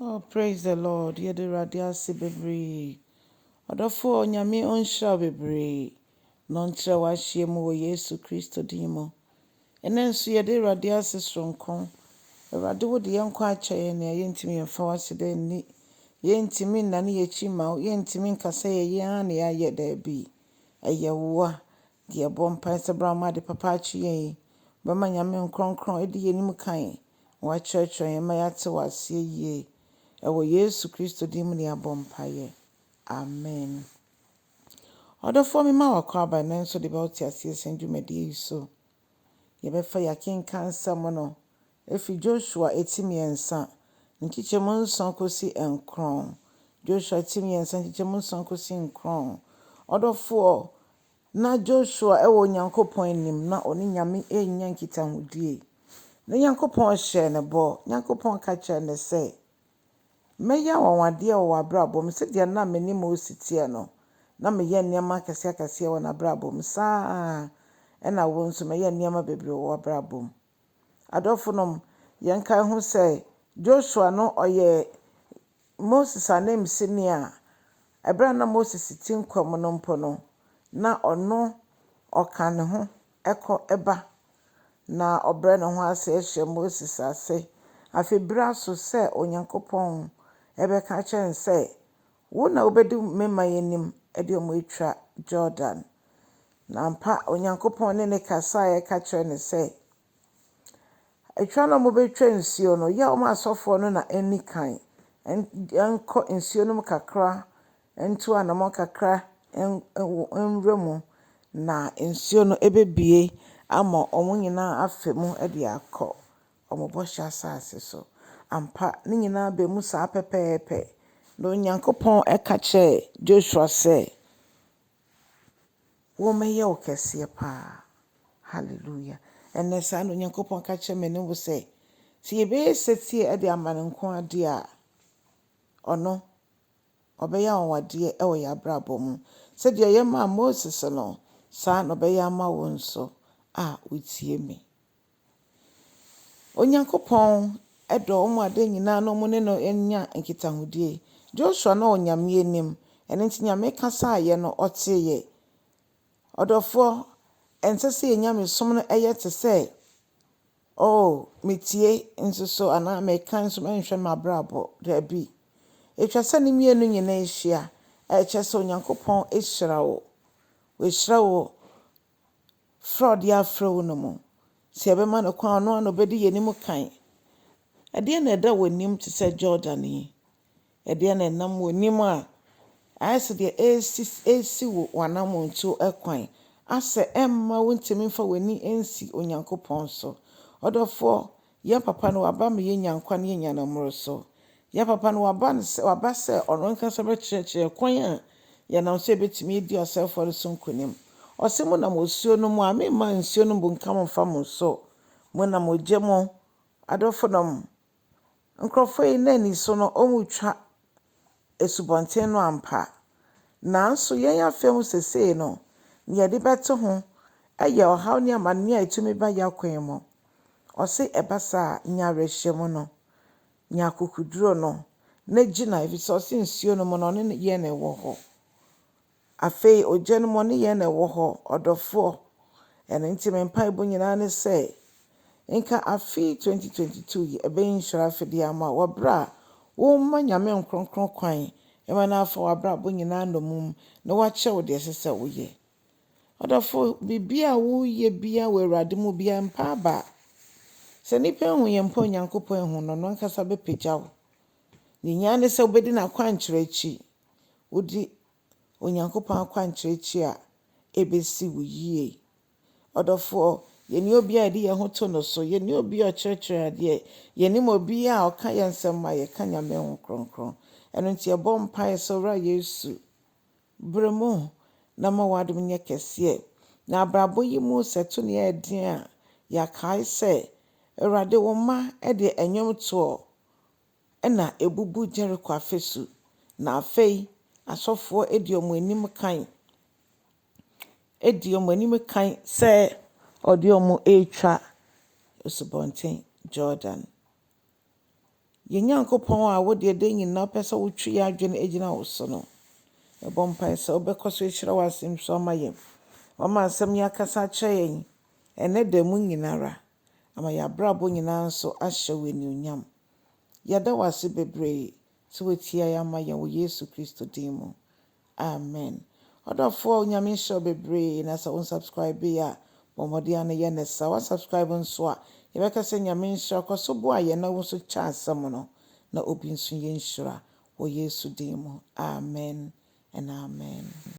Oh praise the Lord yɛda Awurade ase bebree. Ɔdɔfoɔ Nyame ɔnhyira wo bebree na ɔntrɛ w'ahyeɛ mu wɔ Yesu Kristo din mu. Ɛnɛ nso yɛda Awurade ase soronko. Awurade wode yɛn nkwa akyɛ yɛn nea yɛntumi yɛmfa w'ase nni. Yɛntumi nnane yɛn akyi mma wo. Yɛntumi nka sɛ yɛyɛ ara na yɛayɛ daabi. Ɛyɛ wo a deɛ yɛbɔ mpae sɛ bra ma ade papa akye yɛn yi. Bɛma Nyame nkronkron adi yɛn anim kan na wakyerɛkyerɛ yɛn ma yɛate wɔ aseɛ yie. Ɛwɔ Yesu Kristo din mu na yɛabɔ mpaeɛ. Amen. Ɔdɔfoɔ mema wo akwaaba ɛnnɛ nso de bɛwote aseɛ sɛn dwumadie yi so. Yɛbɛfa yɛakenka nsɛm no ɛfiri Joshua eti 3 nkyekyɛmu 7 kɔsi 9. Joshua ti 3 nkyekyɛmu 7 kɔsi 9. Ɔdɔfoɔ, na Joshua ɛwɔ Onyankopɔn anim na ɔne Nyame ɛnya nkitahodie. Na Nyankopɔn hyɛɛ ne bɔ. Nyankopɔn ka kyerɛɛ no sɛ, mɛyɛ anwanwadeɛ wɔ w'abrabɔ mu sɛdeɛ na me ne Mose teɛ no, na meyɛ nneɛma akɛseɛ akɛseɛ wɔ n'abrabɔ mu saa ɛna wo nso mɛyɛ nneɛma bebree wɔ w'abrabɔ mu. Adɔfonom, yɛnkae ho sɛ Joshua no ɔyɛ Moses ananmusini a ɛberɛ a na Moses te nkwa mu no mpo no, na ɔno ɔka ne ho ɛkɔ ɛba na ɔbrɛ ne ho ase ɛhyɛ Moses ase. Afei berɛ aso sɛ Onyankopɔn ɛbɛka kyerɛ no sɛ, wo na wobɛdi me man anim de wɔn atwa Jordan. Na ampa Onyankopɔn ne ne kasaeɛ ka kyerɛ no sɛ, atwa no a wɔbɛtwa nsuo no, yɛ wɔn asɔfoɔ no na ɛnni kan. Ɛnkɔ nsuo no mu kakra, ntu anammɔn kakra nwura mu na nsuo no ɛbɛbue ama wɔn nyinaa afa mu de akɔ wɔn bɔhyɛ asase so. Ampa, ne nyinaa baa mu saa pɛpɛɛpɛ. Na Onyankopɔn ɛka kyerɛɛ Joshua sɛ, wɔmmɛyɛ wo kɛseɛ paa. Hallelujah. Ɛnnɛ saa na Onyankopɔn ka kyerɛ me ne wo sɛ, sɛ yɛbɛyɛ setie de ama no nko adeɛ a, ɔno ɔbɛyɛ anwanwadeɛ ɛwɔ yɛn abrabɔ mu. Sɛdeɛ ɔyɛ maa Moses no, saa na ɔbɛyɛ ama wo nso a wotie me. Onyankopɔn ɛdɔ wɔn ade nyinaa na wɔn ne no anya nkitahodie. Joshua na ɔwɔ Nyame anim, ɛno nti Nyame kasaeɛ no ɔteeɛ. Ɔdɔfoɔ, ɛnsɛ sɛ yɛn nyamesom no ɛyɛ te sɛ, oh, metie nso so anaa meka nso menhwɛ m'abrabɔ. Daabi. Ɛtwa sɛ ne mmienu nyinaa ahyia. Ɛkyerɛ sɛ Onyankopɔn ahyira wo. Wahyira wo frɛ a ɔde afrɛ wo no mu. Sɛ yɛbɛma no kwan ɔno ara na ɔbɛdi yɛn anim kan. Ɛdeɛn na ɛda w'anim te sɛ Jordan yi? Ɛdeɛn na ɛnam w'anim a ayɛ sɛ deɛ ɛresi wo w'anammɔntuo kwan asɛ ɛmma wontumi mfa w'ani nsi Onyankopɔn so. Ɔdɔfoɔ, yɛn papa no waba ma yɛnya nkwa na yɛnya no mmoroso. Yɛn papa no waba no sɛ waba sɛ ɔno ankasa bɛkyerɛkyerɛ kwan a yɛnam so yɛbɛtumi adi ɔsɛefoɔ no so nkonim. Ɔse monam osuo no mu a memma nsuo no mbunkam mfa mo so. Monam ogya mu. Adɔfonom, nkurɔfoɔ yi na ani so no wɔretwa asubɔnten no ampa. Nanso yɛn afa mu seesei no, nea yɛde bɛto ho yɛ ɔhaw ne amanneɛ a ɛtumi ba yɛn akwan mu. Ɔse ɛba saa a, nya awerɛhyɛmu no, nya akokoduro no, na gyina ɛfiri sɛ ɔse nsuo no mu no ɔne yɛn na ɛwɔ hɔ. Afei ogya no mu ɔne yɛn na ɛwɔ hɔ, ɔdɔfoɔ. Ɛno nti me mpaebɔ nyinaa ne sɛ, nka afe 2022 yi ɛbɛyɛ nhyira afɛdeɛ ama wo wɔ berɛ a womma Nyame nkronkron kwan ɛma no afa w'abrabɔ nyinaa nnommum na wakyerɛ wo deɛ ɛsɛ sɛ woyɛ. Ɔdɔfo, biribi a woyɛ biara wɔ Awurade mu biara mpa aba. Sɛ nnipa ehu yɛn mpo Onyankopɔn ehu no, ɔno ankasa bɛpagya wo. Ne nyinaa ne sɛ wobɛdi n'akwankyerɛ akyi. Wodi Onyankopɔn akwankyerɛ akyi a, ɛbɛsi wo yie. Ɔdɔfoɔ, yɛnni obi a yɛde yɛn ho to no so. Yɛnni obi a ɔkyerɛkyerɛ adeɛ. Yɛnim obi a ɔka yɛn nsɛm ma yɛka Nyame ho kronkron. Ɛno nti yɛbɔ mpaeɛ sɛ Owura Yesu, brɛ mu na ma w'adom nyɛ kɛseɛ. Na abrabɔ yi mu sɛ to ne yɛ den a, yɛakae sɛ Awurade wo mma de nnwomtoɔ ɛna ebubu Jericho afasu. Na afei asɔfoɔ di wɔn anim kan edi wɔn anim kan sɛ ɔde wɔn retwa asubɔnten Jordan. Yɛn Nyankopɔn a wo deɛ da nyinaa wopɛ sɛ wotwe yɛn adwene gyina wo so no, yɛbɔ mpae sɛ wobɛkɔ so ahyira w'asɛm so ama yɛn. Wama asɛm yi akasa akyerɛ yɛn ɛnɛ da mu nyinara. Ama yɛn abrabɔ nyinaa nso ahyɛ wo anuonyam. Yɛda wo ase bebree sɛ woatie yɛn ama yɛn wɔ Yesu Kristo din mu. Amen. Ɔdɔfoɔ, Nyame nhyira wo bebree na sɛ wo subscribe a, bɔ mmɔden ano yɛ ne saa. Wa subscribe nso a, yɛbɛka sɛ Nyame nhyira kɔ so boa yɛn na wo nso kyɛ asɛm no na obi nso yɛ nhyira wɔ Yesu din mu. Amen and amen.